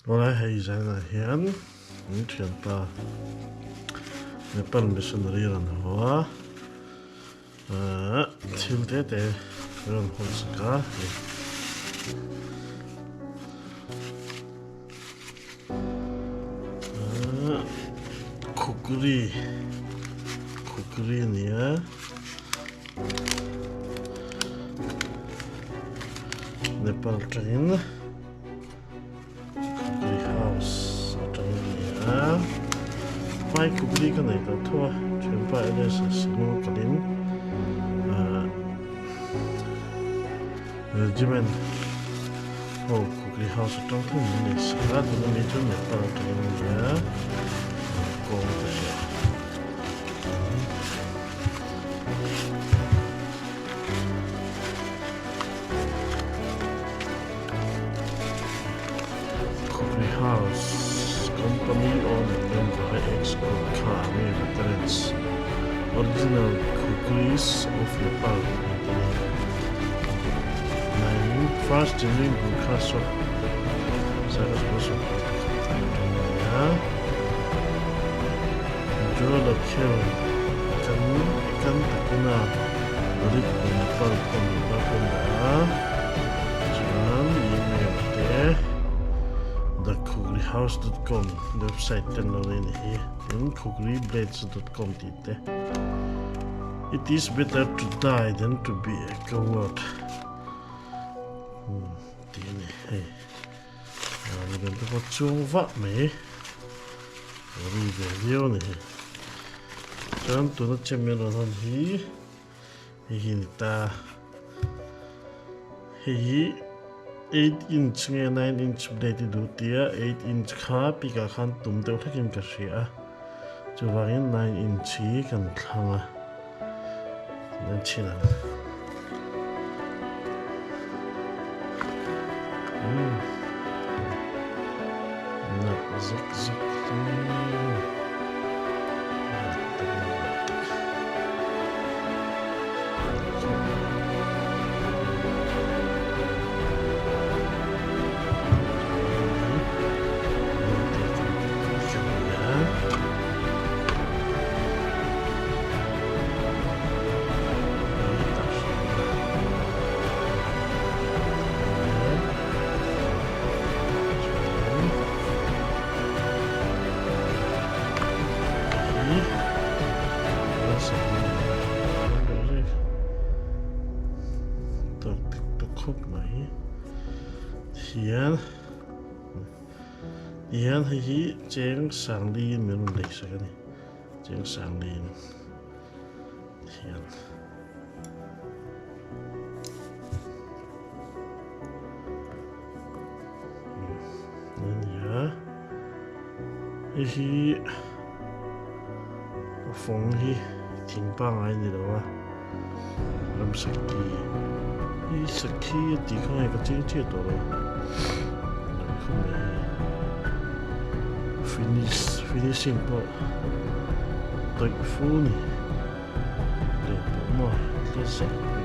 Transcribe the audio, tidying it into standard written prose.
Awle hei zanah hian min thianpa Nepal missionary rawn haw a, ahh thil te te rawn hawn sak a hei. Ahh khukri khukri a ni a. Nepal tangin. Khupui house atang a ni a, hmai khupui ka nei tawh tho a, thianpa LSS hnu kalin ahh regiment ho khupui house atang thung min nei sak a, tuna mi chu Nepal atangin a ni a, kawng te hriat. Coffee House Company owned and run by ex-Gurkha Army veterans. Original Khukris of Nepal tih a ni. Nine First Genuine Gurkha Shop Sagar atang a ni a. Jola Khel kan kan takina Lalitpur Nepal phone number pawh a dah a. Chuan email te thekhukrihouse.com website te an lo nei a ni hi. Tin khukriblades.com tih te. It is better to die than to be a coward tih a ni hei. Midang te pawh chuang vah mai ri ve viau a ni hei. Chuan tuna chem en rawn hawn hi hei hi a ni ta. Hei hi 8 inch nge 9 inch blade i duh tia 8 inch kha pikah khan tum deuh hlekin ka hria a. Chuvangin 9 inch hi kan thlang a. Nan chhin ang. Nalh zek zek hle. Hian hian hei hi cheng sangli in min rawn lei sak a ni cheng sangli in hian. Ania hei hi a fawng hi thing pangai ni lo a ramsa ki hi sakhi a tih kha nge ka ching chiah tawh lo finish finishing pawh tawih fu a ni. Leh pawh maw tle zet mai.